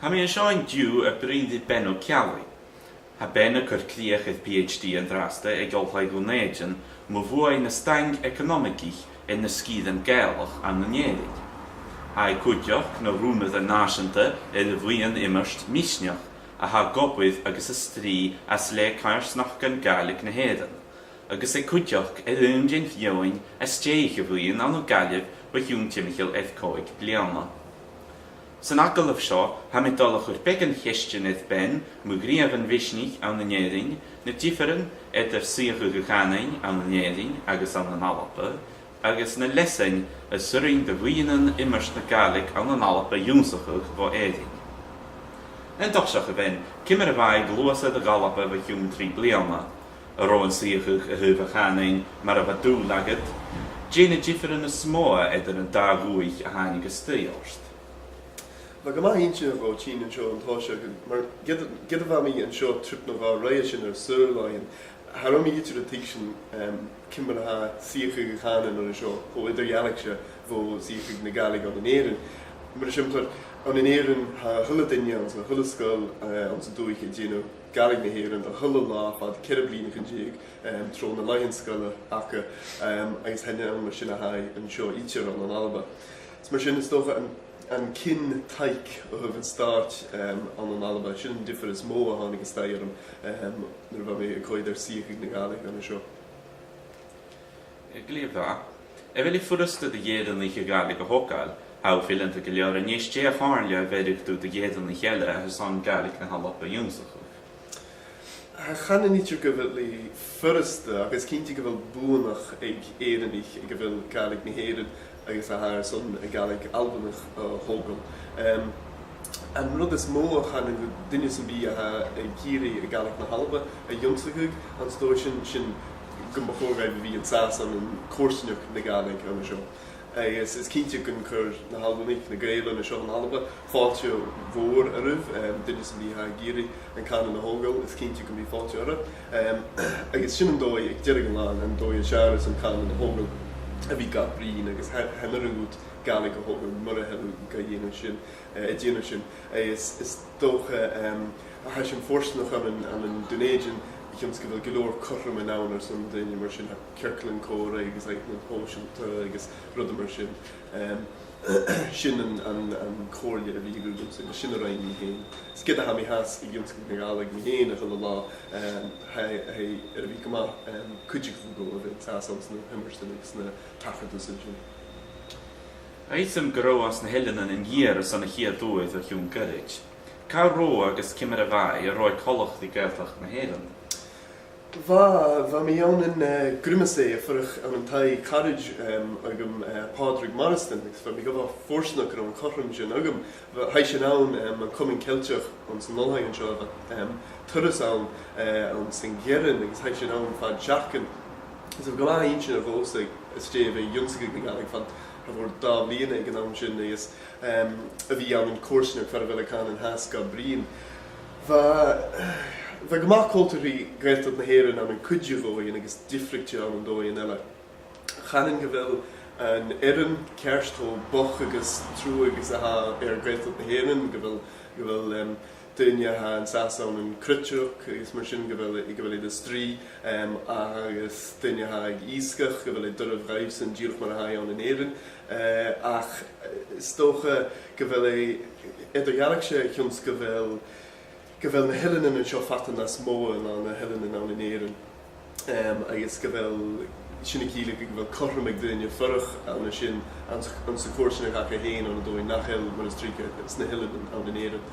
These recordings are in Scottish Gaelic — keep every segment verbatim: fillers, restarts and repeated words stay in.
Tha mi an seo an-diugh a' bruidhinn ri Ben Ó Ceallaigh. Tha Ben a' cur crìoch air PhD an-dràsta aig Oilthigh Dhùn Èideann mu bhuaidh na staing eaconamaich air na sgìrean Gàidhealach ann an Èirinn. Tha e cuideachd na rùnaire nàiseanta air a' bhuidheann iomairt Misneachd a tha ag obair agus a' strì às leth coimhearsnachdan Gàidhlig na h-Èireann, agus e cuideachd air aon de na feadhainn a stèidhich a' bhuidheann ann an Gaillimh bho chionn timcheall air còig bliadhna. San agallamh seo, tha mi a' dol a chur beagan cheistean air Ben mu ghnìomhan mhisnich ann an Èirinn, na diofar eadar suidheachadh a' chànain ann an Èirinn agus ann an Alba, agus na leasain as urrainn do bhuidhnean iomairt na Gàidhlig ann an Alba ionnsachadh bho Èirinn. An toiseach, a Bhein, ciamar a bha e a' gluasad a dh'Alba bho chionn trì bliadhna? An robh an suidheachadh a thaobh a' chànain mar a bha dùil agad? Dè na diofaran as motha eadar an dà dhùthaich a thàinig a-staigh ort? Bha e gu math inntinneach a bhith a' tighinn an seo an toiseach, mar ged, ged a bha mi an seo trip no dhà roimhe sin air saor-làithean, cha robh mi idir a' tuigsinn, em, ciamar a tha suidheachadh a' chànain an seo cho eadar-dhealaichte bho suidheachadh na Gàidhlig ann an Èirinn. Mar eisimpleir, ann an Èirinn tha a h-uile duine anns a h-uile sgoil, eh, anns an dùthaich a' dèanamh Gàidhlig na h-Èireann a h-uile latha fad ceithir bliadhnaichean deug, em, tro na làithean-sgoile aca, em, agus chan ann mar sin a tha e an seo idir ann an Alba. Is mar sin is dòcha an, an cinn-taic a thaobh an stàit, em, ann an Alba, sin an diofar as motha a thàinig a-staigh orm, em, nuair a bha mi a' coimhead air suidheachadh na Gàidhlig an seo. Glè mhath. A bheil e furasta do dh'Èireannaich a' Ghàidhlig a thogail? Tha thu fileanta gu leòr a-nis, dè a' chomhairle a bheireadh tu do dh'Èireannaich eile a tha airson Gàidhlig na h-Alba ionnsachadh? Cha chanainn idir gu bheil e furasta, ach is cinnteach gu bheil buannachd aig Èireannaich aig a bheil Gàidhlig na h-Èireann agus a tha airson a' Ghàidhlig Albannach, eh, a thogail. Em, an rud as motha a chanainn gu duine sam bith a tha ag iarraidh a' Ghàidhlig na h-Alba a dh'ionnsachadh, an dòigh sin, sin gum bu chòir dhaibh a bhith an sàs ann an coimhearsnachd na Gàidhlig an seo. Agus is cinnteach gun cuir na h-Albannaich, na Gàidheil an seo ann an Alba, fàilte mhòr oirbh, em, duine sam bith a tha ag iarraidh an cànan a thogail, is cinnteach gum bi fàilte orra. Em, agus sin an dòigh, aig deireadh an latha, an dòigh as fheàrr airson cànan a thogail, a bhith ga bruidhinn, agus tha, tha e na rùn dhut Gàidhlig a thogail mura h-eil thu ga dhèanamh sin, eh, a' dèanamh sin. Agus is dòcha, em, a tha sinn fortanach ann an, ann an Dùn Èideann, a chionn 's gu bheil gu leòr cothroman ann airson daoine mar sin, tha ciorclan còmhraidh agus amannan sòisealta agus rudan mar sin. Em, sin an, an, an chomhairle a bhiodh agam-sa, agus sin a rinn mi fhèin. 'S ged a tha mi fhathast ag ionnsachadh na Gàidhlig mi fhèin a h-uile latha, em, tha, tha e air a bhith gu math, em, cuideachail dhomh a bhith an sàs anns na h-iomairtean agus na tachartasan sin. Tha fhios agam gun robh thu anns na h-Eileanan an Iar airson a' chiad uair o chionn ghoirid. Càit an robh thu agus ciamar a bha e? An robh e coltach ri Gàidhealtachd na h-Èireann? Bha, bha mi ann an, eh, Grimmastaigh a' fuireach ann an taigh caraid, em, agam, eh, Pàdraig Morrison, agus bha mi gu math fortanach gun robh an cothrom sin agam. Bha, chaidh sinn ann, em, an Comunn Ceilteach anns an oilthigh an seo, bha, em, turas ann, eh, anns a' Ghearran, agus chaidh sinn ann fad seachdain. Is bha e gu math inntinneach dhòmhsa às dèidh a bhith ag ionnsachadh na Gàidhlig fad, cha mhòr, dà bhliadhna aig an àm sin, agus, em, a bhith ann an coimhearsnachd far a bheil a' chànan fhathast ga bruidhinn. Bha, bha e gu math coltach ri Gàidhealtachd na h-Èireann ann an cuid de dhòighean agus diofraichte ann an dòighean eile. Chanainn gu bheil an fhearann ceart cho bochd agus truagh agus a tha e air Gàidhealtachd na h-Èireann, gu bheil, gu bheil, em, daoine a tha an sàs ann an croitearachd agus mar sin, gu bheil, gu bheil iad a' strì, em, agus daoine a tha ag iasgach, gu bheil e doirbh dhaibhsan dìreach mar a tha e ann an Èirinn. Eh, ach, eh, is dòcha gu bheil e eadar-dhealaichte a chionn 's gu bheil, gu bheil na h-eileanan an seo fada nas motha na, na h-eileanan ann an Èirinn. Em, agus gu bheil sin a' ciallachadh gu bheil cothrom aig daoine a' fuireach ann an sin, anns, anns a' choimhearsnachd aca fhèin ann an dòigh nach eil mar as trice sna h-eileanan ann an Èirinn.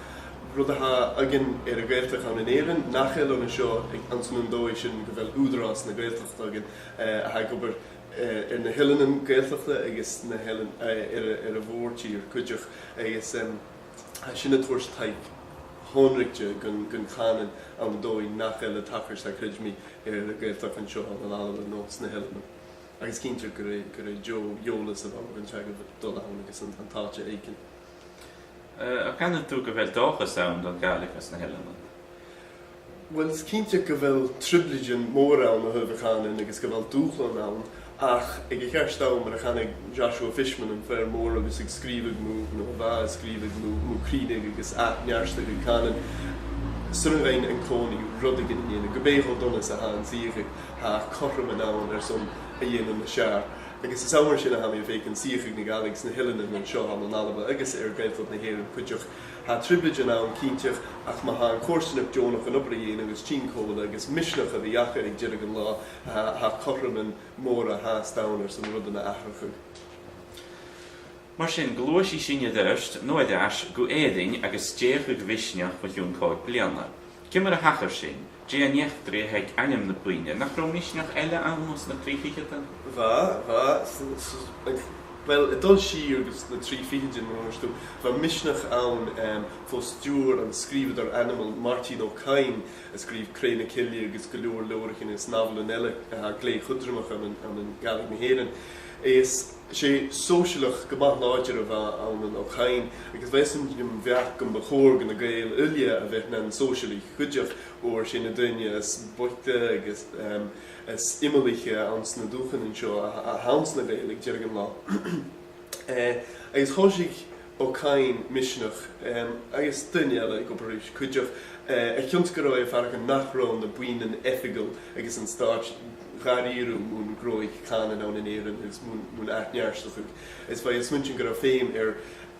Rud a tha againn air a' Ghàidhealtachd ann an Èirinn, nach eil ann an seo, ag, anns an dòigh sin gu bheil Ùghdarras na Gàidhealtachd againn, eh, a tha ag obair, eh, air na h-eileanan Gàidhealtachda agus na h-eilean-, eh, air a, air a' mhòr-thìr cuideachd. Agus, em, tha sin a' toirt taic shònraichte gun, gun chànan ann an dòigh nach eil a' tachairt, tha, creid mi, air a' Ghàidhealtachd an seo ann an Alba no sna h-eileanan. Agus cinnteach gur e, gur e deo-eòlas a bh' ann gun teagamh a dhol ann agus an, an t-àite fhaicinn. Eh, an canadh tu gu bheil dòchas ann don Ghàidhlig anns na h-eileanan? Uill, is cinnteach gu bheil trioblaidean mòra ann a thaobh a' chànain agus gu bheil dùbhlain ann, Ach aig a' cheart àm, mar a chanadh Joshua Fishman, am fear mòr, agus ag sgrìobhadh mu, no a bha a' sgrìobhadh mu, mu chrìonadh agus ath-neartachadh cànain, 's urrainn dhuinn an-còmhnaidh rudeigin a dhèanamh, ge b' e cho dona 's a tha an suidheachadh, tha cothroman ann airson a dhèanamh nas fheàrr. Agus is ann mar sin a tha mi a' faicinn suidheachadh na Gàidhlig sna h-Eileanan an seo ann an Alba agus air Gàidhealtachd na h-Èireann cuideachd. Tha trioblaidean ann cinnteach, ach ma tha an comharsainneachd deònach an obair a dhèanamh agus tighinn còmhla agus misneachd a bhith aca aig deireadh an latha, tha, tha cothroman mòra fhathast ann airson rudan a atharrachadh. Mar sin, ghluaisidh sinn air adhart, no air ais, gu Èirinn agus stèidheachadh Mhisneachd bho chionn còig bliadhna. Ciamar a thachair sin? Dè an eachdraidh a th' aig ainm na buidhne? Nach robh misneachd eile ann anns na trì ficheadan? Bha, bha, s-, s-, like, well, a' dol siar gus na trì ficheadan, mar a thuirt thu, bha misneachd ann, em, fo stiùir an sgrìobhadair ainmeil Màrtainn Ó Cadhain, a sgrìobh Cré na Cille agus gu leòr leabhraichean is nobhailean eile, eh, glè chudromach ann an, ann an Gàidhlig na h-Èireann. Is 's e sòisealach gu math làidir a bha ann an Ó Cadhain, agus bha esan den bheachd gum bu chòir dha na Gàidheil uile a bhith nan sòisealaich cuideachd, oir 's e na daoine as boichte agus, em, as iomallaiche anns na dùthchannan seo a, a th' anns na Gàidheil aig deireadh an latha. Eh, agus thòisich Ó Cadhain misneachd, em, agus daoine eile ag obair ris cuideachd, eh, a chionn 's gun robh e a' faireachdainn nach robh na buidhnean oifigeil agus an stàit dha-rìribh mun ghnothach cànain ann an Èirinn agus mun, mun ath-neartachadh. Is bha e a' smaointinn gun robh feum air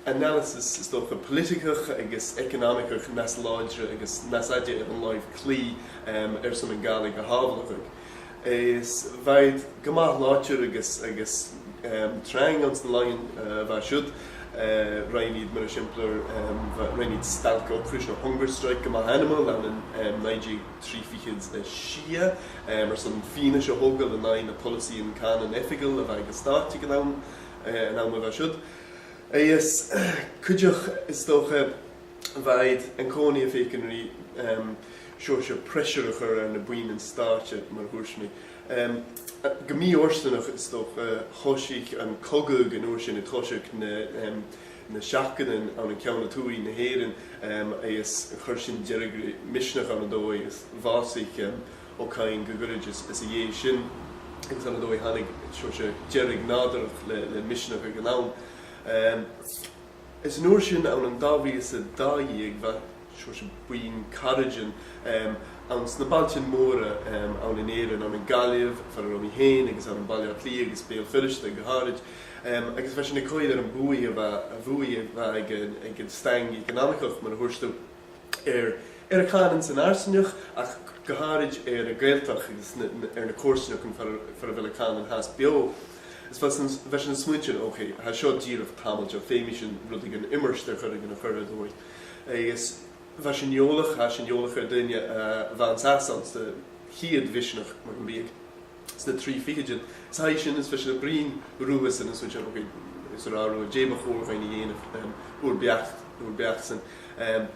analysis, is dòcha, poilitigeach agus eaconamaigeach nas làidire agus nas fhaide air an làimh chlì, em, airson a' Ghàidhlig a shàbhaladh. Is bha iad gu math làidir agus, agus, em, trang anns na làithean, eh, a bha siud. Eh, rinn iad, mar eisimpleir, em, bha, rinn iad stailc ocrais no hunger strike gu math ainmeil ann an, em, naoi deug trì fichead 's a sia, em, airson fianais a thogail an aghaidh na poileasaidhean cànain oifigeil a bha aig an stàit aig an àm, eh, an àm a bha siud. Agus cuideachd, is dòcha, bha iad an-còmhnaidh a' faicinn ri, em, seòrsa pressure a chur air na buidhnean stàite, mar a thuirt mi. Em, a, gu mì-fhortanach, is dòcha, thòisich an cogadh an uair sin, a' tòiseachadh na, em, na seachdain ann an ceann a tuath na h-Èireann, em, agus chuir sin deireadh ri misneachd ann an dòigh, is bhàsaich, em, Ó Cadhain gu goirid às, às a dhèidh sin, agus ann an dòigh thàinig seòrsa deireadh nàdarrach le, le misneachd aig an àm. Em, Is an uair sin, ann an dà mhìle 's a dà dheug, bha seòrsa buidheann caraidean, em, anns na bailtean mòra, em, ann an Èirinn, ann an Gaillimh, far an robh mi fhèin, agus ann am Baile Átha Cliath agus Béal Feirste gu h-àraid. Em, agus bha sinn a' coimhead air a' bhuaidh a bha, a' bhuaidh a bha aig an, aig an staing eaconamaigeach, mar a thuirt thu, air, air a' chànan san fharsaingeachd, ach gu h-àraid air a' Ghàidhealtachd agus na, na, air na comharsainneachdan far, far a bheil a' chànan fhathast beò. Is bha sinn, bha sinn a' smaointinn, ok, tha seo dìreach tàmailteach, feumaidh sinn rudeigin iomairt air choreigin a chur air dòigh. Agus bha sinn eòlach, tha sinn eòlach air daoine, eh, a bha an sàs anns a' chiad mhisneachd, mar gum biodh, sna trì ficheadan. Is tha sin, is bha sinn a' bruidhinn riutha-san, is bha sinn, ok, is urrainn riutha, dè bu chòir dhuinn a dhèanamh, em, ur beachd, ur beachd-san. Em,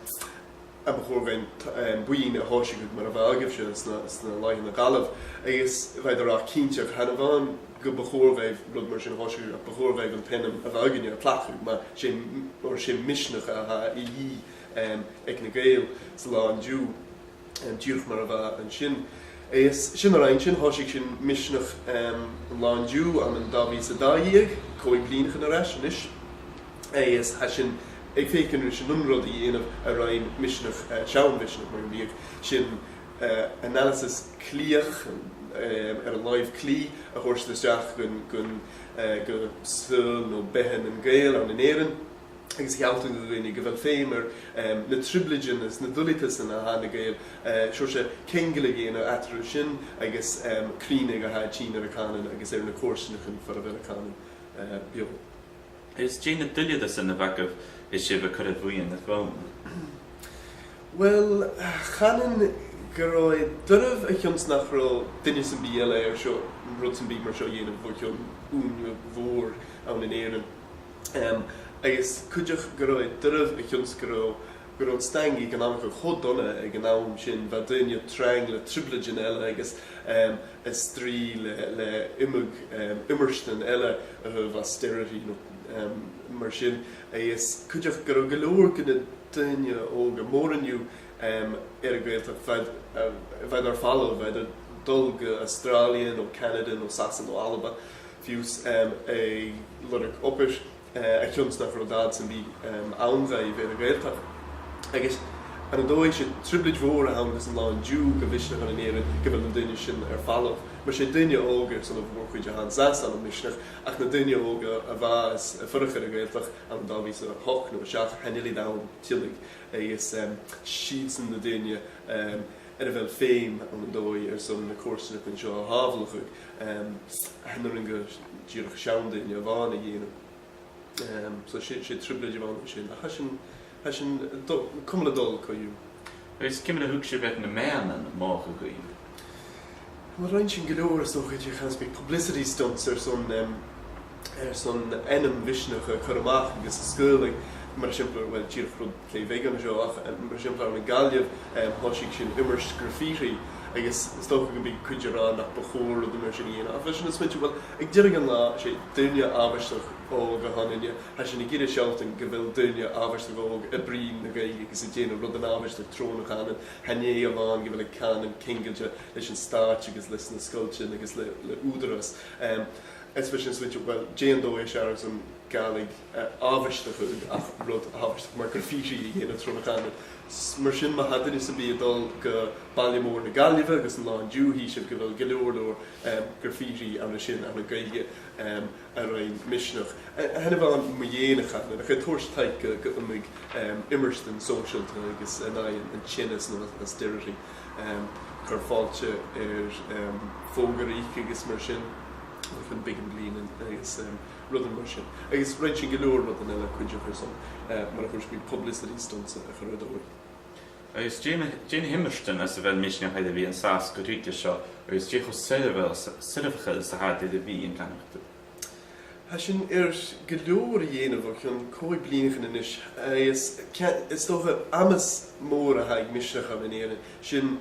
am bu chòir dhuinn t-, em, buidheann a thòiseachadh mar a bha agaibhse sna, sna làithean a dh'fhalbh. Agus bha iad ag ràdh cinnteach, chan e a-mhàin gum bu chòir dhaibh rud mar sin a thòiseachadh, ach bu chòir dhaibh an t-ainm a bh' againne a chleachdadh, ma 's e m-, oir 's e misneachd a tha a dhìth, em, aig na Gàidheil san là an-diugh, em, dìreach mar a bha an sin. Is sin a rinn sinn, thòisich sinn misneachd, em, an là an-diugh ann an dà mhìle 's a dà dheug, còig bliadhnaichean air ais a-nis. Agus tha sinn a' faicinn ris an aon rud a dhèanamh a rinn misneachd, eh, seann mhisneachd, mar gum biodh, sin, eh, analysis cliach, em, air an làimh chlì a thoirt a-steach gun, gun, eh, gu saoghal no beatha nan Gàidheal ann an Èirinn. Agus a shealltainn do dhaoine gu bheil feum air, em, na trioblaidean is na duilgheadasan a tha nan Gàidheal, eh, seòrsa ceangal a dhèanamh eatarra sin agus, em, crìonadh a tha a' tighinn air a' chànan agus air na comharsainneachdan far a bheil a' chànan, eh, beò. Is dè na duilgheadasan a bh' agaibh is sibh a' cur air bhuidheann a' chomhairle? Well, chanainn gun robh e doirbh a chionn 's nach robh duine sam bith eile air seo, rud sam bith mar seo a dhèanamh bho chionn ùine mhòr ann an Èirinn. Em, agus cuideachd gun robh e doirbh a chionn 's gun robh, gun robh an staing eaconamach cho dona aig an àm sin, bha daoine trang le trioblaidean eile agus, em, a' strì le, le iomadh, em, iomairtean eile a thaobh austerity no, em, mar sin. Agus cuideachd gun robh gu leòr de na daoine òga, mòran dhiubh, em, air a' Ghàidhealtachd, bha iad, eh, bha iad air falbh, bha iad air dol gu Astràilia no Canada no Sasainn no Alba, fiù 's, em, a' lorg obair, eh, a chionn 's nach robh dad sam bith, em, ann dhaibh air a' Ghàidhealtachd. Agus ann an dòigh 's e trioblaid mhòr a th' ann gus an latha an-diugh gu misneachd ann an Èirinn gu bheil na daoine sin air falbh. Mar 's e daoine òga airson a' mhòr-chuid a tha an sàs ann am misneachd, ach na daoine òga a bha is a' fuireach air a' Ghàidhealtachd ann an dà mhìle 's a h-ochd no a seachd, chan eil iad ann tuilleadh. Agus, em, 's iadsan na daoine, em, air a bheil feum ann an dòigh airson na coimhearsnachdan seo a shàbhaladh, em, chan urrainn gu dìreach seann daoine a-mhàin a dhèanamh. Em, so 's e, 's e trioblaid a bh' ann an sin. Ach tha sin, tha sin do-, cumail a' dol co-dhiù. Agus ciamar a thug sibh air na meadhanan a mhothachadh dhuibh? Well, rinn sinn gu leòr, is dòcha, de chanainn, publicity stunts airson, em, airson ainm Mhisneach a chur a-mach agus a sgaoileadh, mar eisimpleir, well, dìreach rud glè bheag an seo, ach, em, mar eisimpleir ann an Gaillimh, em, thòisich sinn iomairt graffiti, agus is dòcha gum bi cuid ag ràdh nach bu chòir rudan mar sin a dhèanamh. Ach bha sinn a' smaointinn, well, aig deireadh an latha, 's e daoine àbhaisteach òg a th' annainne, tha sinn ag iarraidh sealltainn gu bheil daoine àbhaisteach òg a' bruidhinn na Gàidhlig agus a' dèanamh rudan àbhaisteach tron a' chànan. Chan e a-mhàin gu bheil an cànan ceangailte leis an stàit agus leis na sgoiltean agus le, le ùghdarras. Em, is bha sinn a' smaointinn, well, dè an dòigh as fheàrr airson Gàidhlig, eh, àbhaisteach, ach rud àbhaisteach mar graffiti a dhèanamh tron a' chànan. S-, mar sin, ma tha duine sam bith a' dol gu Baile Mòr na Gaillimhe agus an latha an-diugh, chì sibh gu bheil gu leòr, leòr, em, graffiti ann an sin, ann an Gaeilge, em, a rinn Misneach. Eh, chan e a-mhàin mu dheidhinn a' chànain, ach a' toirt taic gu, gu iomadh, em, iomairtean sòisealta agus an aghaidh an, an tinneas no as, as Doherty. Em, cur fàilte air, em, fògarraich agus mar sin, chun beagan bhliadhnaichean agus, em, rudan mar sin. Agus rinn sinn gu leòr rudan eile cuideachd airson, eh, mar a thuirt mi, publicity stunts a chur air dòigh. Agus dè na, dè na h-iomairtean anns a bheil Misneach air a bhith an sàs gu ruige seo, agus dè cho soirbheachail 's a, soirbheachail 's a tha iad air a bhith an-còmhnaidh? Tha sinn air gu leòr a dhèanamh o chionn còig bliadhnaichean a-nis, agus ce-, is dòcha amas mòr a th' aig Misneach ann an Èirinn, sin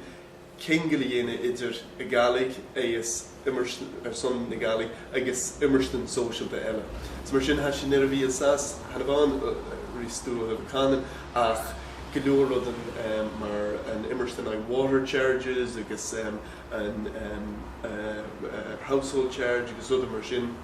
ceangal a dhèanamh eadar a' Ghàidhlig agus iomairt-, airson na Gàidhlig agus iomairtean sòisealta eile. So mar sin, tha sinn air a bhith an sàs, chan e a-mhàin, eh, ri stuth a thaobh a' chànain, ach gu leòr rudan, em, mar an iomairtean aghaidh water charges agus, em, an, em, eh, eh, household charge agus rudan mar sin.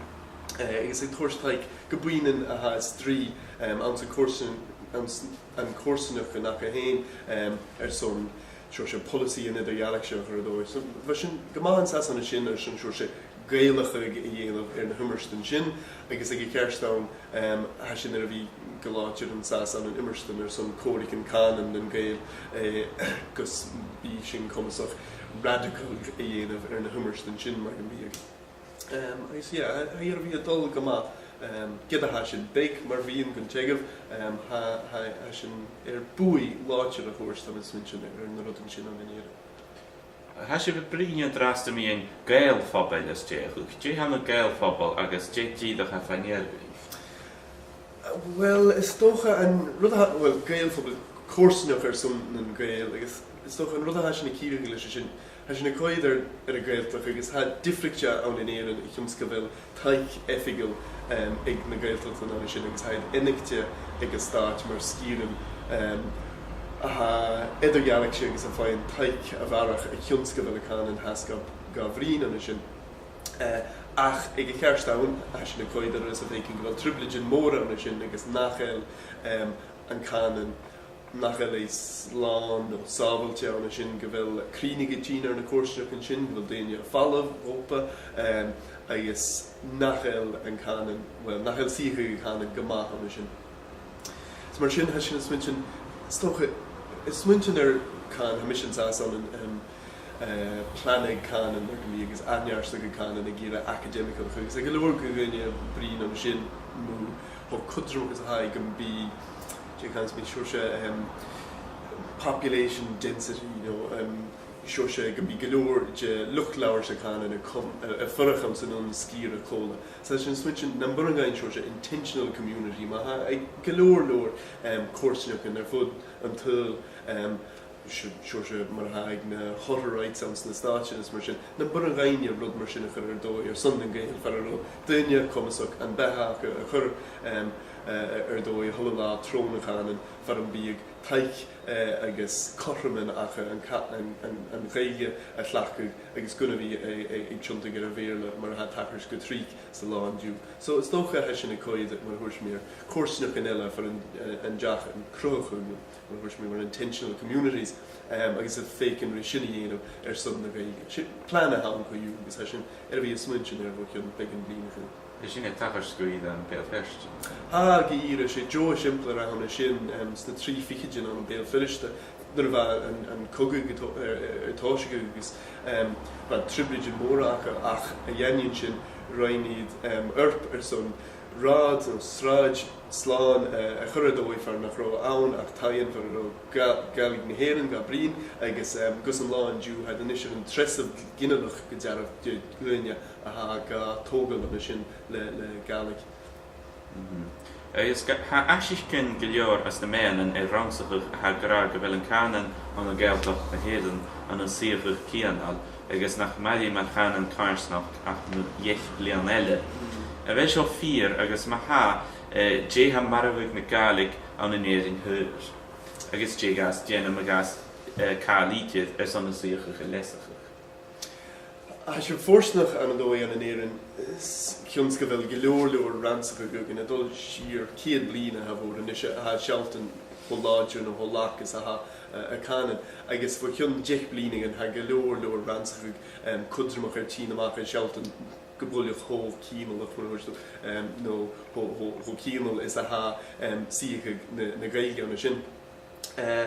Eh, agus a' toirt taic gu buidhnean a tha a' strì, em, anns a' chòrsan-, anns an coimhearsnachd aca fhèin, em, airson seòrsa poileasaidh an eadar-dhealaichte a chur air dòigh. So bha sinn gu math an sàs ann an sin airson seòrsa gaelachadh a dhèanamh air na h-iomairtean sin, agus aig a' cheart àm, em, tha sinn air a bhith gu làidir an sàs ann an iomairtean airson còmhraidhean cànain nan Gàidheal, eh, gus am bi sinn comasach radical a dhèanamh air na h-iomairtean sin mar gum biodh. Em, agus, yeah, tha, tha e air a bhith a' dol gu math, em, ged a tha sinn beag mar bhithean gun teagamh, em, tha, tha, tha sinn air buaidh làidir a thoirt, tha mi a' smaointinn, air na rudan sin ann an Èirinn. Tha sibh a' bruidhinn an-dràsta mu dheidhinn Gaelphobaill às dèidh a' chùis. Dè th' ann an Gaelphobaill agus dè dìreach a tha faighinn air a bhith? Well, is dòcha an rud a tha, well, Gaelphobaill, coimhearsnachd airson nan Gàidheal, agus is dòcha an rud a tha sinn a' ciallachadh leis a sin, tha sinn a' coimhead air, air a' Ghàidhealtachd agus tha e diofraichte ann an Èirinn a chionn 's gu bheil taic oifigeil, em, aig na Gaeltachdan ann an sin agus tha iad aithnichte aig an stàit mar sgìrean, em, a tha eadar-dhealaichte agus a' faighinn taic a bharrachd a chionn 's gu bheil an cànan fhathast ga, ga bhruidhinn ann an sin. Eh, ach aig a' cheart àm, tha sinn a' coimhead air is a' faicinn gu bheil trioblaidean mòra ann an sin agus nach eil, em, an cànan, nach eil e slàn no sàbhailte ann an sin, gu bheil crìonaidhean a' tighinn air na coimhearsnachdan sin, gu bheil daoine a' falbh, dh'opa, em, agus nach eil an cànan, well, nach eil suidheachadh an cànain gu math ann an sin. So mar sin, tha sinn a' smaointinn, is dòcha, a' smaointinn air cànan, tha mise an sàs ann an, em, eh, planadh cànain, mar gum biodh, agus ath-neartachadh cànain aig ìre acadaimigeach, agus tha gu leòr de dhaoine a' bruidhinn an sin mu cho cudromach 's a tha e gum bi, dè chanas mi, seòrsa, em, population density, you know, em, seòrsa gum bi gu leòr de luchd-labhairt a' chànain a' cum-, a, a' fuireach anns an aon sgìre còmhla. So tha sinn a' smaointinn, nam b' urrainn dhuinn seòrsa intentional community, ma tha e gu leòr, leòr, em, coimhearsnachdan air feadh an t-saoghail, em, se-, seòrsa mar a tha aig na Hutterites anns na Stàitean is mar sin, nam b' urrainn dhuinne rud mar sin a chur air dòigh airson nan Gàidheal, far an robh daoine comasach, am beatha aca a chur, em, eh, air dòigh a h-uile latha tron a' chànain, far am biodh taic, eh, agus cothroman aca an ca-, an, an, an Ghaeilge a chleachdadh agus gun a bhith, eh, eh, a' tionndadh air a' Bheurla mar a tha a' tachairt gu tric san là an-diugh. So is dòcha tha sin a' coimhead, mar a thuirt mi, air coimhearsnachdan eile far an, eh, an deach an cruthachadh, mar a thuirt mi, mar intentional communities, em, agus a' faicinn ri sin a dhèanamh airson na Gàidhlig. 'S e plana a th' ann co-dhiù, agus tha sinn air a bhith a' smaointinn air bho chionn beagan bhliadhnaichean. Is sin a' tachairt gu ìre ann am Beul Feirste. Tha, gu ìre, 's e deagh eisimpleir a th' ann an sin, em, sna trì ficheadan ann am Beul Feirste, nuair a bha an, an cogadh a' to-, air, air, air tòiseachadh agus, em, bha trioblaidean mòra aca, ach a dh'aindeoin sin rinn iad, em, oidhirp airson rathad no sràid slàn, eh, a chur air dòigh far nach robh ann ach taighean far an robh Ga-, Gàidhlig na h-Èireann ga bruidhinn, agus, em, gus an là an-diugh tha iad a-nis air an treasamh ginealach gu dearbh de dhaoine a tha ga togail an sin le, le Gàidhlig. Mhm. Agus ga-, tha aiseigin gu leòr anns na meadhanan air rannsachadh a tha ag ràdh gu bheil an cànan ann an Gàidhealtachd na h-Èireann ann an suidheachadh cianail, agus nach mairinn mar chànan coimhearsnachd ach mu dheich bliadhna eile. Mhm. A bheil seo fìor, agus ma tha, eh, dè tha marbhadh na Gàidhlig ann an Èirinn Thoir? Agus dè a ghabhas dèanamh ma ghabhas, eh, càil idir airson an suidheachadh a leasachadh? Tha sinn fortanach ann an dòigh ann an Èirinn, eh, s-, chionn 's gu bheil gu leòr, leòr rannsachadh againn a' dol sìos ceud bliadhna, tha mi a' smaoineachadh, a tha a' sealltainn cho làidir no cho lag 's a tha, eh, a' chànan. Agus bho chionn deich bliadhna, tha gu leòr, leòr rannsachadh, em, cudromach air tighinn a-mach a' sealltainn gu buileach cho cianail, mar a thuirt thu, em, no cho, cho, cho cianail 's a tha, em, suidheachadh na, na Gàidhlig an sin. Eh,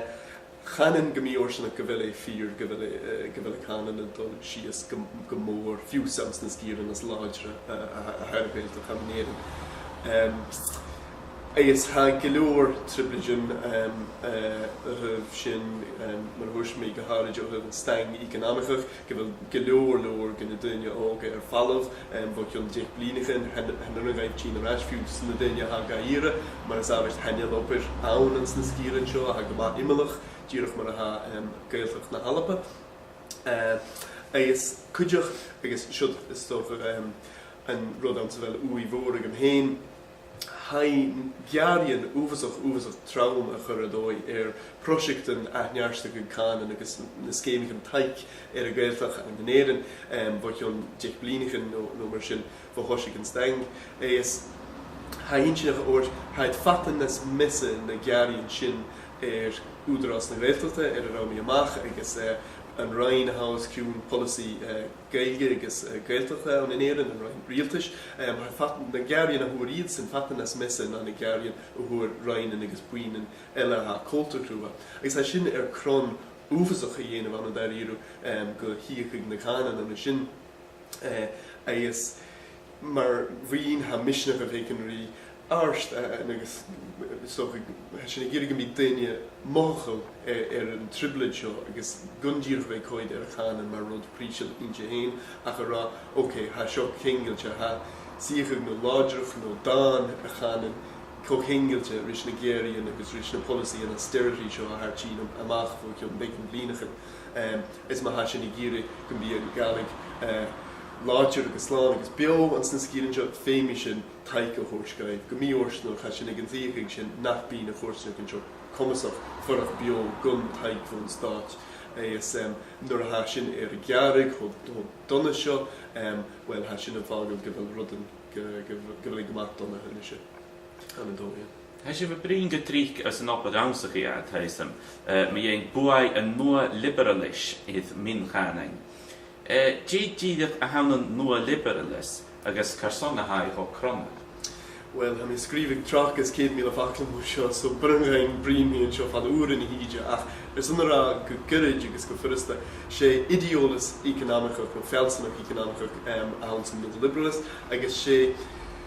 chanainn gu mì-fhortanach gu bheil e fìor, gu bheil e, eh, gu bheil an cànan a' dol sìos gu, gu mòr, fiù 's anns na sgìrean as làidire, eh, a, a, a tha air a' Ghàidhealtachd ann an Èirinn. Em, agus tha gu leòr trioblaidean, em, eh, a thaobh sin, em, mar a thuirt mi, gu h-àraid a thaobh an staing eaconamachach, gu bheil gu leòr, leòr de na daoine òga air falbh, em, bho chionn deich bliadhna, chan, chan urrainn dhaibh tighinn air ais, fiù 's na daoine a tha ga iarraidh, mar as àbhaist chan eil obair ann anns na sgìrean seo, a tha gu math iomallach, dìreach mar a tha, em, Gàidhealtachd na h-Alba. Eh, agus cuideachd, agus seo is dòcha, em, an rud anns a bheil ùidh mhòr agam fhèin, tha e a' gearain uabhasach, uabhasach trom a chur air dòigh air pròiseactan ath-neartachadh cànain agus na sgeamaichean taic air a' Ghàidhealtachd ann an Èirinn, em, bho chionn deich bliadhna no, no mar sin, bho thoiseach an staing. Is tha e inntinneach oir tha iad fada nas miosa na gearain sin air Ùdarás na Gàidhealtachd, air an robh mi a-mach, agus, eh, an Roinn a tha os cionn poileasaidh, eh, Gàidhlig agus, eh, Gàidhealtachd ann an Èirinn, an Roinn Riaghaltais, em, tha fad-, na gearain a fhuair iadsan fada nas miosa na na gearain a fhuair roinnean agus buidhnean eile a tha coltach riutha. Agus tha sin air cron uabhasach a dhèanamh ann an dà-rìribh, em, gu suidheachadh na cànain an sin. Eh, agus mar bhuidheann tha misneachd a' faicinn ri àrd, eh, agus, eh, so, tha sinn ag iarraidh gum bi daoine mothachail air, air an trioblaid seo, agus gun dìreach a bhith a' coimhead air a' chànan mar rud prìseil innte fhèin, ach a ràdh, ok, tha seo ceangailte, tha suidheachadh no làidir no dàn a' chànain co-cheangailte ris na gearain agus ris na poileasaidhean austerity seo a tha air tighinn a-mach bho chionn beagan bhliadhnaichean. Em, is ma tha sinn ag iarraidh gum bi a' Ghàidhlig, eh, làidir agus slàn agus beò anns na sgìrean seo, feumaidh sinn taic a thoirt dhaibh. Gu mì-fhortanach, tha sinn aig an t-suidheachadh sin nach bi na coimhearsnachdan seo comasach fuireach beò gun taic bhon stàit. Agus, em, nuair a tha sin air a ghearradh cho, cho dona seo, em, uill, tha sin a' fàgail gu bheil rudan, gu, gu, gu bheil e gu math dona a-nis. Ann an dòigh. Tha sibh a' bruidhinn gu tric airson obair rannsachaidh a tha sibh, eh, mu dheidhinn buaidh an nuadh-libearalais air mion-chànain. Eh, dè dìreach a th' ann an nuadh-libearalas agus carson a tha e cho cronach? Uill, tha mi a' sgrìobhadh tràchdas ceud mìle faclan mu seo, so b' urrainn dhuinn bruidhinn mu dheidhinn seo fad uairean a thìde, ach airson a ràdh gu goirid agus gu furasta, 's e ideòlas eaconamachach, no feallsanachd eaconamachach, em, a th' anns an nuadh-libearalas, agus 's e,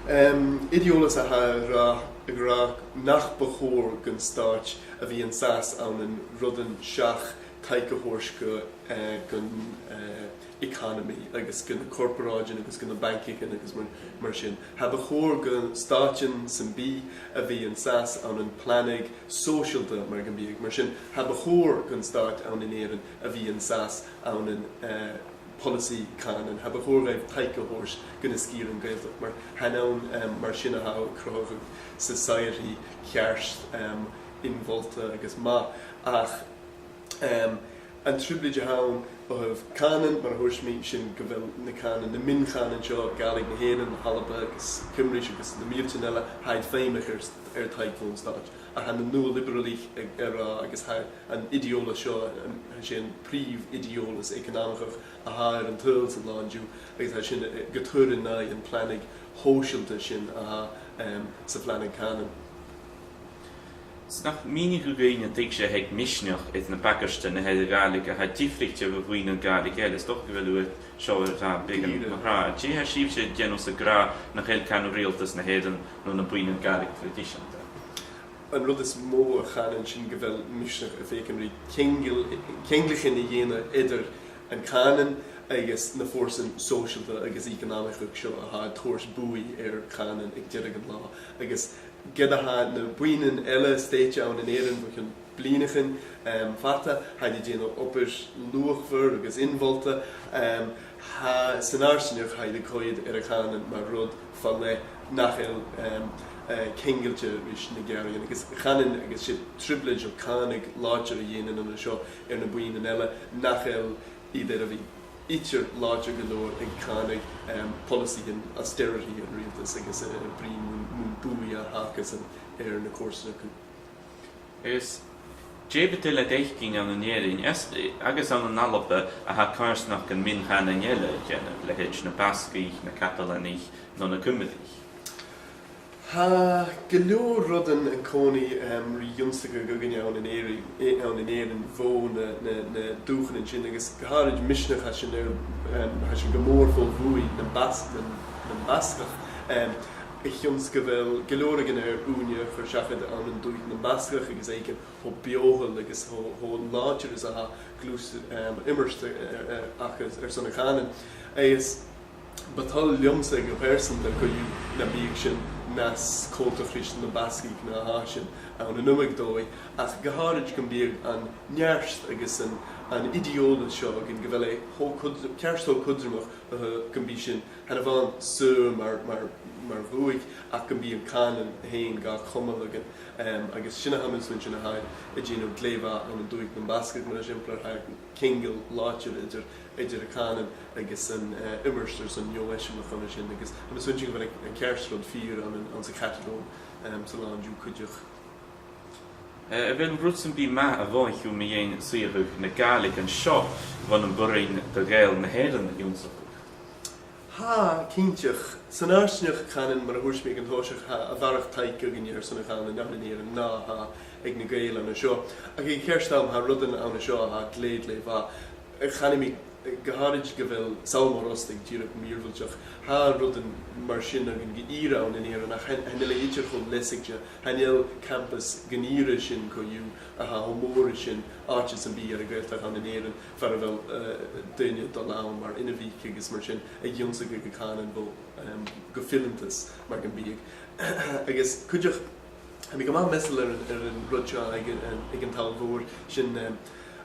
em, ideòlas a tha ag ràdh, ag ràdh nach bu chòir gun stàit a bhith an sàs ann an rudan seach taic a thoirt gu, eh, gun, eh, economy agus gu na corporaidean agus gu na bancaichean agus mar, mar sin. Cha bu chòir gu stàitean sam bith a bhith an sàs ann am planadh sòisealta mar gum biodh. Mar sin, cha bu chòir gun stàit ann an Èirinn a bhith an sàs ann an, eh, poileasaidh cànain. Cha bu chòir dhaibh taic a thoirt gu na sgìrean Gàidhealtachd, mar chan ann, em, mar sin a tha cruthachadh society cheart, em, inmholta agus math, ach, em, an trioblaid a th' ann, o thaobh cànan, mar a thuirt mi, sin gu bheil na cànain, na mion-chànain seo, Gàidhlig na h-Èireann, na h-Alba agus Cuimris agus na mìltean eile, tha iad feumach air, air taic bhon stàit. Ach tha na nuadh-libearalaich ag, ag ràdh, agus tha an ideòlas seo, an, tha sin prìomh ideòlas eaconamach a tha air an t-saoghal san là an-diugh, agus tha sin, eh, gu tur an aghaidh an planadh shòisealta sin a tha, em, sa phlanadh cànain. 'S nach mìnich thu dhuinn an tuigse a th' aig Misneachd air na bagartan a th' air a' Ghàidhlig a tha diofraichte bho bhuidhnean Gàidhlig eile, 's dòcha gu bheil uair seo air a bhith beagan mar-thà. Dè tha sibhse a' dèanamh 's ag ràdh nach eil cànan riaghaltas na h-Èireann no na buidhnean Gàidhlig traidiseanta? An rud as motha a chanainn, sin gu bheil Misneachd a' faicinn ri ceangal-, ceanglaichean a dhèanamh eadar an cànan agus na fòrsan sòisealta agus eaconamach seo a tha a' toirt buaidh air cànan aig deireadh an latha. Agus ged a tha na buidhnean eile stèidhichte ann an Èirinn bho chionn bliadhnaichean, em, fada, tha iad a' dèanamh obair luachmhor agus inmholta, em, tha, san fharsaingeachd, tha iad a' coimhead air a' chànan mar rud fa leth nach eil, em, eh, ceangailte ris na Gàidhealtachd. Agus chanainn, agus 's e trioblaid a th' ann cànan làidir a dhèanamh an seo air na buidhnean eile, nach eil iad air a bhith idir làidir gu leòr aig cànan, em, poileasaidhean austerity an riaghaltais agus, eh, bruidhinn mun, mun buaidh a th' acasan air na comharsainneachan. Agus dè bu toil leat fhaicinn ann an Èirinn, is, agus ann an Alba, a tha coimhearsnachdan mion-chànain eile a' dèanamh, leithid na Basgaich, na Catalanaich, no na Cuimrigh? Tha gu leòr rudan an-còmhnaidh, em, ri ionnsachadh againne ann an Èirinn, eh, ann an Èirinn bho na, na, na dùthchannan sin, agus gu h-àraid Misneachd, tha sin air, em, tha sin gu mòr fo bhuaidh nam Bas-, nam, nam Basgach. Em, a chionn 's gu bheil gu leòr againn air ùine a chur seachad ann an dùthaich nam Basgach agus fhaicinn cho beothail agus cho, cho làidir is a tha dlùth, em, iomairt, eh, eh, aca airson a' chànain. Agus bu toil leamsa gu pearsanta co-dhiù nam biodh sinn nas coltach ris na Basgaich na tha sinn ann an iomadh dòigh, ach gu h-àraid gum biodh an neart agus an, an ideòlas seo againn, gu bheil e cho cud-, ceart cho cudromach, eh, gum bi sinn, chan e a-mhàin saor mar, mar, mar dhùthaich, ach gum bi an cànan fhèin ga chumail againn. Em, agus sin a tha mi a' smaointinn a tha a' dèanamh glè mhath ann an dùthaich nam Basgach, mar eisimpleir, tha ceangal làidir idir, idir a' chànan agus an, eh, iomairt airson neo-eisimeileachd an sin, agus tha mi a' smaointinn gu bheil an, an ceart rud fìor ann an, anns a' Chatalóin, em, san là an-diugh cuideachd. Eh, a bheil rud sam bith math a mhothaich thu mu dheidhinn suidheachadh na Gàidhlig an seo bhon am b' urrainn do Ghàidheil na h-Èireann a dh'ionnsachadh? Tha, cinnteach. San fharsaingeachd, chanainn, mar a thuirt mi aig an toiseach, tha a bharrachd taic againne airson a' chànain ann an Èirinn na tha aig na Gàidheil an seo. Ach aig a' cheart àm, tha rudan an seo a tha glè, glè mhath. Chanainn, gu h-àraid, gu bheil Sabhal Mòr Ostaig dìreach mìorbhaileach. Tha rudan mar sin againn gu ìre ann an Èirinn, ach chan, chan eil e idir cho leasaichte. Chan eil campas gun ìre sin co-dhiù a tha cho mòr ri sin, àite sam bith air a' Ghàidhealtachd ann an Èirinn, far a bheil, eh, daoine a' dol ann mar inbhich agus mar sin, ag ionnsachadh a' chànain bho, em, gu fileantas, mar gum biodh. Agus cuideachd, tha mi gu math measail air an, air an rud seo aig, aig an t-Sabhal Mhòr, sin, em,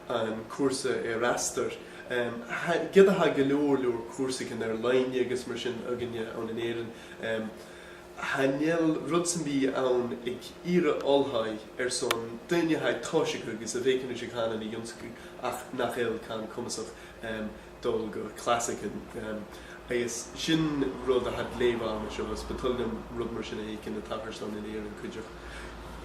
an cùrsa air astar. Em, tha, ged a tha gu leòr, leòr cùrsaichean air-loidhne agus mar sin againne ann an Èirinn, em, chan eil rud sam bith ann aig ìre oilthigh airson daoine a tha a' tòiseachadh agus a' faicinn ris a' chànan a dh'ionnsachadh ach nach eil cànan comasach, em, dol gu clasaichean, em, agus sin rud a tha glè mhath an seo, is bu toil leam rud mar sin a fhaicinn a' tachairt ann an Èirinn cuideachd.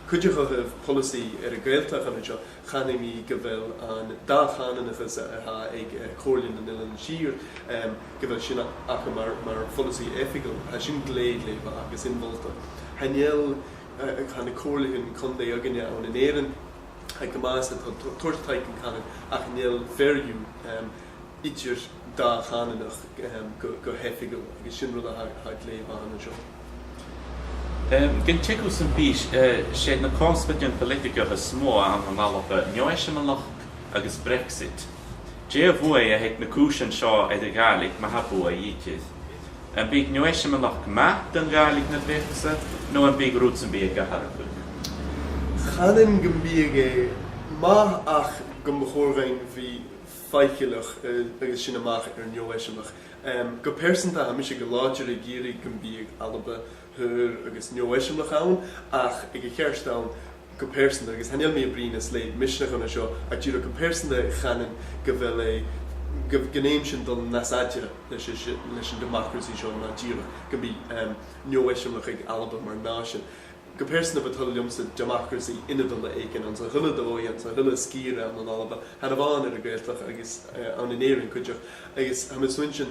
Cuideachd, o thaobh poileasaidh air a' Ghàidhealtachd an seo, chanainn gu bheil an dà-chànanachas a tha aig, eh, Comhairle nan Eilean Siar, em, gu bheil sin a-, aca mar, mar phoileasaidh oifigeil, tha sin glè, glè mhath agus inmholta. Chan eil, eh, chan e comhairlichean contae againne ann an Èirinn, tha e gu math fhasa a' to-, to-, toirt taic dhan chànan, ach chan eil fear dhiubh, em, idir dà-chànanach, em, gu, gu h-oifigeil, agus sin rud a tha, tha glè mhath an seo. Em, gun teagamh sam bith, eh, 's e na cosgaidean poilitigeach as motha ann an Alba, neo-eisimeileachd agus Brexit. Dè a' bhuaidh a th' aig na cùisean seo air a' Ghàidhlig ma tha buaidh idir? Am biodh neo-eisimeileachd math don Ghàidhlig na b' fheàrr, no am biodh rud sam bith ag atharrachadh? Chanainn gum biodh e math ach gum bu chòir dhuinn bhith faiceallach, eh, agus sin a-mach air neo-eisimeileachd. Em, gu pearsanta, tha mise gu làidir ag iarraidh gum biodh Alba shaor agus neo-eisimeileach ann, ach aig a' cheart àm, Gu pearsanta, agus chan eil mi a' bruidhinn a-nis le misneachd an seo, ach dìreach gu pearsanta, chanainn gu bheil e, gu, gun fheum sinn dol nas fhaide leis a' si-, leis an democracy seo ná dìreach, gum bi, em, neo-eisimeileachd aig Alba mar nàisean. Gu pearsanta, bha toil leamsa democracy ionadail fhaicinn anns a h-uile dòigh, anns a h-uile sgìre ann an Alba, chan e a-mhàin air a' Ghàidhealtachd agus, eh, ann an Èirinn cuideachd, agus tha mi a' smaointinn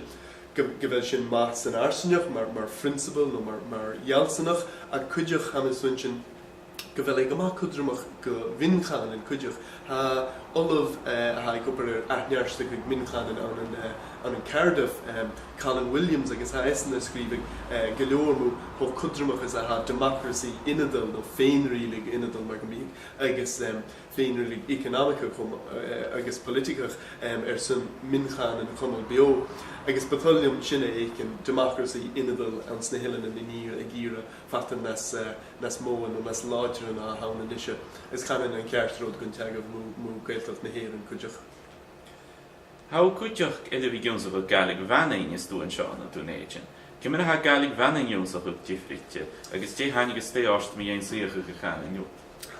gu, gu bheil sin math san fharsaingeachd mar, mar phrionsabal no mar, mar fheallsanachd, ach cuideachd tha mi a' smaointinn gu bheil e gu math cudromach gu mion-chànain cuideachd. Tha ollamh, eh, a tha ag obair air ath-neartachadh mion-chànain ann an, eh, ann an Cardiff, em, Colin Williams, agus tha esan a' sgrìobhadh, eh, gu leòr mu cho cudromach is a tha democracy ionadail no fèin-riaghladh ionadail mar gum biodh, agus, em, fèin-riaghladh eaconamach a chum-, eh, agus poilitigeach, em, airson mion-chànain a chumail beò. Agus bu toil leam sin a fhaicinn, democracy ionadail anns na h-eileanan ag ìre, ag ìre fada nas, eh, nas motha no nas làidire na tha ann a-nise. Is chanainn an ceart rud gun teagamh mu, mu Gàidhealtachd na h-Èireann cuideachd. Tha thu cuideachd air a bhith ag ionnsachadh Gàidhlig Mhanainn, is dòcha, an seo ann an Dùn Èideann. Ciamar a tha Gàidhlig Mhanainn ionnsachadh diofraichte, agus dè thàinig a-staigh ort mu dheidhinn suidheachadh a' chànain ud?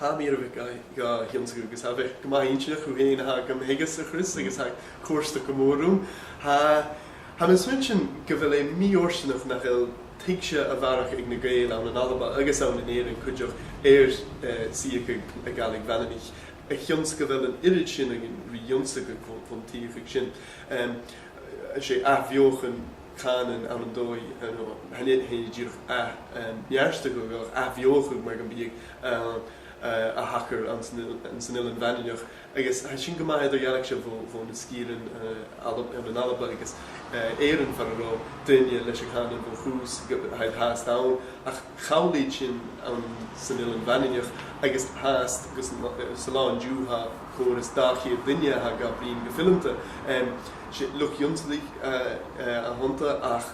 Tha mi air a bhith ga, ga h-ionnsachadh agus tha e a' bhith gu math inntinneach, a bheil thu fhèin a' gabhail a' chùis agus tha e a' còrdadh gu mòr rium. Tha, tha mi a' smaointinn gu bheil e mì-fhortanach nach eil tuigse a bharrachd aig na Gàidheil ann an Alba agus ann an Èirinn cuideachd air, eh, suidheachadh a' Ghàidhlig Mhanainnaich. A chionn 's gu bheil an oiread sin againn ri ionnsachadh bhon, bhon t-suidheachadh sin. Em, 's e ath-bheothachadh cànain ann an dòigh, eh, no, chan e, chan e dìreach ath, em, neartachadh, ach ath-bheothachadh mar gum biodh, eh, eh, a thachair anns an, anns an Eilean Mhanainneach. Agus tha sin gu math eadar-dhealaichte bho, bho na sgìrean, eh, Alb-, ann an Alba agus, eh, Èirinn far an robh daoine leis a' chànan bho thùs gu, tha iad fhathast ann. Ach chabhraidh sin anns an Eilean Mhanainneach agus fhathast gus an, eh, san là an-diugh tha còrr is dà cheud duine a tha ga bruidhinn gu fileanta. Em, 's e luchd-ionnsachaidh, eh, eh, a th' annta ach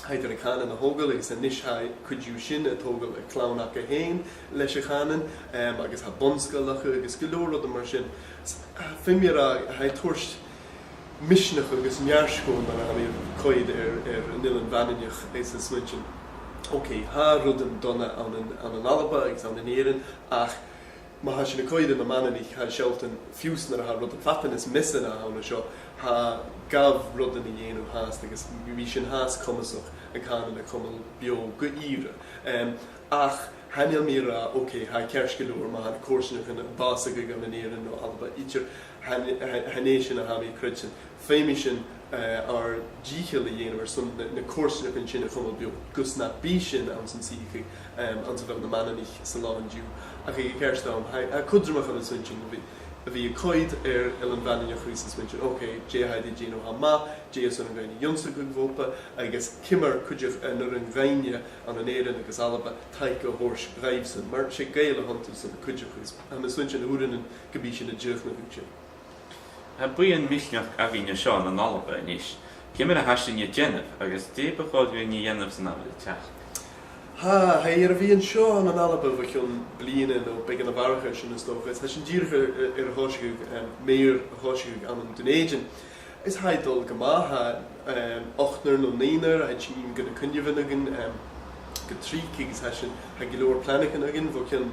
tha iad air a' chànan a thogail agus a-nis tha cuid dhiubh sin a' togail a' chlann aca fhèin leis a' chànan, em, agus tha bun-sgoil aca agus gu leòr rudan mar sin. S-, eh, feumaidh mi ràdh, tha e a' toirt misneachd agus neart dhomh mar a tha mi a' coimhead air, air an Eilean Mhanainneach is a' smaointinn, ok, tha rudan dona ann an, ann an Alba agus ann an Èirinn, ach ma tha sinn a' coimhead air na Manainneach, tha e a' sealltainn fiù 's nuair a tha rudan fada nas miosa na tha ann an seo, tha gabh rudan a dhèanamh fhathast agus bidh sin fhathast comasach an cànan a chumail beò gu ìre. Em, ach chan eil mi ag ràdh, ok, tha e ceart gu leòr ma tha na coimhearsnachdan a' bàsachadh ann an Èirinn no Alba idir, chan, chan, chan e sin a tha mi a' creidsinn. Feumaidh sinn, eh, ar dìcheall a dhèanamh airson na, na coimhearsnachdan sin a chumail beò, gus nach bi sinn anns an t-suidheachadh, em, anns a bheil na Manainneach san là an-diugh. Ach aig a' cheart àm, tha, tha e cudromach, tha mi a' smaointinn, a bhith, a bhith a' coimhead air Eilean Mhanainneach agus a' smaointinn, ok, dè tha iad a' dèanamh a tha math, dè as urrainn dhuinn ionnsachadh bhuapa, agus ciamar cuideachd an urrainn dhuinne ann an Èirinn agus Alba taic a thoirt dhaibhsan, mar 's e Gàidheil a th' annta san cuideachd, agus tha mi a' smaointinn a dh'fhuireannan gum bi sinn a' dìochuimhneachadh sin. Tha buidheann misneachd againn an seo ann an Alba a-nis. Ciamar a tha sinn a' dèanamh, agus dè bu chòir dhuinn a dhèanamh san amharc a-steach? Tha, tha e air a bhith an seo ann an Alba bho chionn bliadhna no beagan a bharrachd air sin, is dòcha, is tha sinn dìreach air, air, air a thòiseachadh, em, meir a thòiseachadh ann an Dùn Èideann. Is tha e a' dol gu math, tha, em, ochd no naoi, tha e a' tighinn gu na coinneamhan againn, em, gu tric agus tha sinn, tha gu leòr planaichean againn bho chionn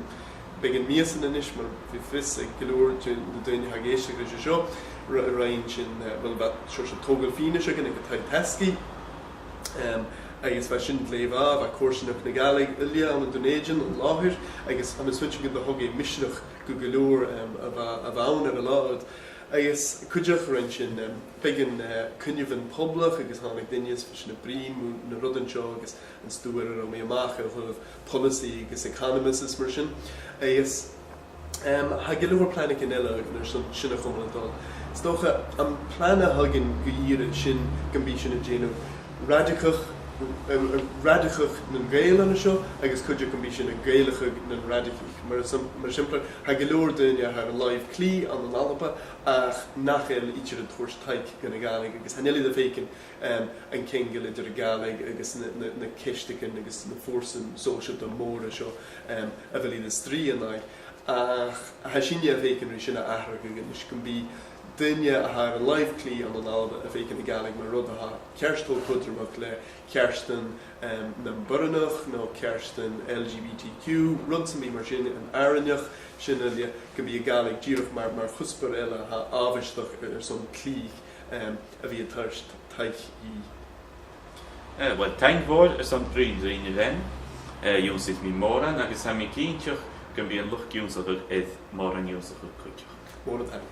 beagan mhìosan a-nis, mar bha fios aig gu leòr de na daoine a tha ag èisteachd ris an seo, ro-, rinn sinn, eh, uill, bha seòrsa togail fianais againn aig an taigh-tasgaidh, em, agus bha sin glè mhath, bha Coimhearsnachd na Gàidhlig uile ann an Dùn Èideann an làthair, agus tha mi a' smaointinn gun do thog e misneachd gu, gu leòr, em, a bha, a bha ann air an là ud. Agus cuideachd rinn sinn, em, beagan, eh, coinneamhan poblach agus thàinig daoine is bha sinn a' bruidhinn mu na rudan seo agus an stuth air an robh mi a-mach a thaobh poileasaidh agus economics is mar sin. Agus, em, tha gu leòr planaichean eile againn airson sin a chumail a' dol. Is dòcha, am plana th' againn gu ìre sin gum bi sinn a' dèanamh radaigeadh, em, em, radaigeadh nan Gàidheal an seo agus cuideachd gum bi sinn a' Gàidhealachadh nan radaigeadh. Mar eisimpleir, tha gu leòr daoine a tha air an làimh clì ann an Alba ach nach eil idir a' toirt taic dhan a' Ghàidhlig agus chan eil iad a' faicinn, em, an ceangal eadar a' Ghàidhlig agus na, na, na ceisteachan agus na fòrsan sòisealta mòra seo, em, a bheil iad a' strì an aghaidh. Ach tha sinne a' faicinn ri sin a atharrachadh a-nis, gum bi Duine a tha air an làimh-chlì ann an Alba a' faicinn a' Ghàidhlig mar rud a tha ceart cho cudromach le ceartan, em, nam boireannach no ceartan L G B T Q, rud sam bith mar sin, an àrainneachd, sin uile, gum bi a' Ghàidhlig dìreach mar, mar chuspair eile a tha àbhaisteach airson cliù, em, a bhith a' toirt taic dhi. Eh, uill, taing mhòr airson bruidhinn rinn a-nis. Eh, dh'ionnsaich mi mòran agus tha mi cinnteach gum bi an luchd-ionnsachaidh air mòran ionnsachadh cuideachd. Mòran taing.